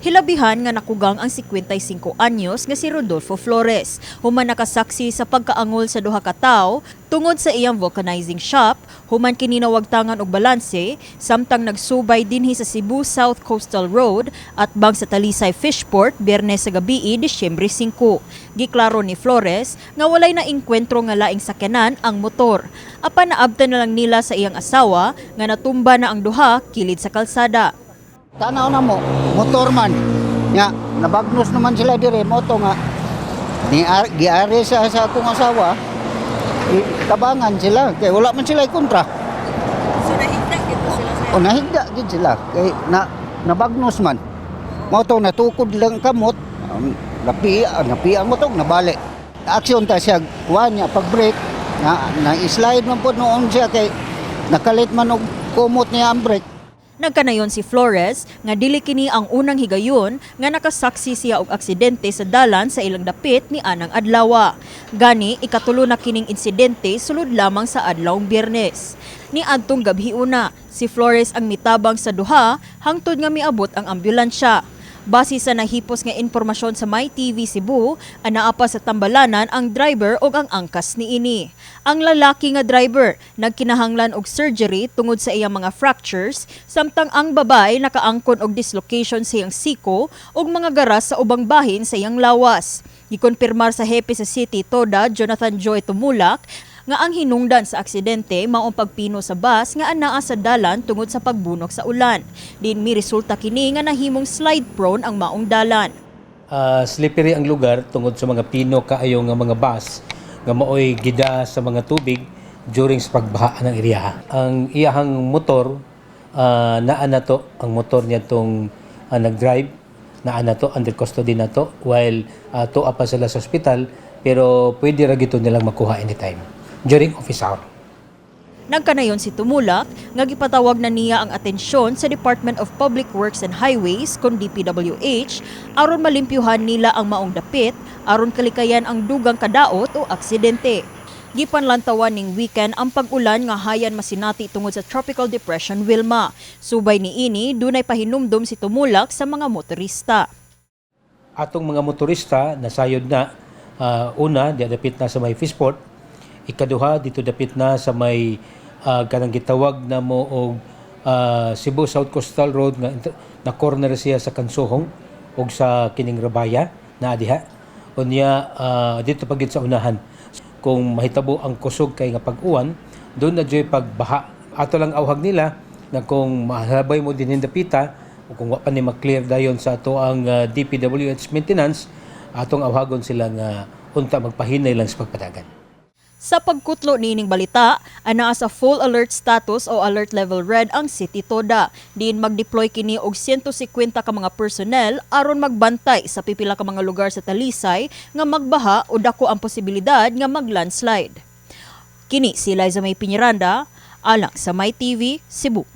Hilabihan nga nakugang ang 55 anyos nga si Rodolfo Flores. Human nakasaksi sa pagkaangol sa duha ka tawo tungod sa iyang vulcanizing shop, human kini nawagtangan og balanse samtang nagsubay dinhi sa Cebu South Coastal Road atbang sa Talisay Fishport Biyernes sa gabii, Disyembre 5. Giklaro ni Flores nga walay na engkwentro nga laing sakyanan ang motor. Apan naabtan na lang nila sa iyang asawa nga natumba na ang duha kilid sa kalsada. Tanaw na mo, motor man. Nga, nabagnos naman sila dire, moto nga. Ni giari sa akong asawa, tabangan sila, kay wala man sila kontra. So nahigda gid sila sa O nahigda gid sila, kay na nabagnos man. Moto natukod lang kamot, napi napi ang motor, nabali. Aksyon ta siya, kuha niya pag brake, na slide man po noon siya kay nakalit man og kumot niya ang brake. Nagkanayon si Flores nga dili kini ang unang higayon nga nakasaksi siya og aksidente sa dalan sa ilang dapit ni anang adlawa. Gani ikatulo na kining insidente sulod lamang sa adlawng Biyernes. Ni adtong gabhiuna, si Flores ang mitabang sa duha hangtod nga miabot ang ambulansya. Base sa nahipos nga impormasyon sa My TV Cebu, anaa pa sa tambalanan ang driver ug ang angkas niini. Ang lalaki nga driver nagkinahanglan og surgery tungod sa iyang mga fractures, samtang ang babae nakaangkon og dislocation sa iyang siko ug mga garas sa ubang bahin sa iyang lawas. Gikonfirmar sa hepe sa City Toda, Jonathan Joy Tumulak, nga ang hinungdan sa aksidente mao ang pagpino sa bus nga anaa sa dalan tungod sa pagbunok sa ulan. Din mi resulta kini nga nahimong slide prone ang maong dalan. Slippery ang lugar tungod sa mga pino kaayo nga mga bus nga maoy gida sa mga tubig during sa pagbaha ng area. Ang iyahang motor, naa na to ang motor niya tong nag-drive, naa na to under custody na to while tuwa pa sila sa ospital, pero pwede ra gito nilang makuha anytime during office hour. Nagkanayon si Tumulak nga gipatawag na niya ang atensyon sa Department of Public Works and Highways kon DPWH aron malimpyuhan nila ang maong dapit aron kalikayan ang dugang kadaot o aksidente. Gipanlantawan ning weekend ang pag-ulan nga hayan masinati tungod sa Tropical Depression Wilma. Subay niini, dunay pahinumdom si Tumulak sa mga motorista. Atong mga motorista nasayod na, una di dapit na sa may Fishport, ikaduha dito dapit na sa may kanang gitawag na mo og Cebu South Coastal Road nga na corner siya sa Kansuhong ug sa kining Rabaya na diha. Unya dito pagid sa unahan, kung mahitabo ang kusog kay nga pag-uwan, doon na joy pagbaha. Ato lang awhag nila na kung mahalabay mo din dapita o kung wa pa ni ma-clear dayon sa ato ang DPWH maintenance, atong awhagon sila nga unta magpahinay lang sa pagpadagan. Sa pagkutlo niining balita, anaa sa full alert status o alert level red ang City Toda. Diin mag-deploy kini og 150 ka mga personnel aron magbantay sa pipila ka mga lugar sa Talisay nga magbaha o dako ang posibilidad nga mag-landslide. Kini si Liza May Piñeranda, alang sa My TV, Cebu.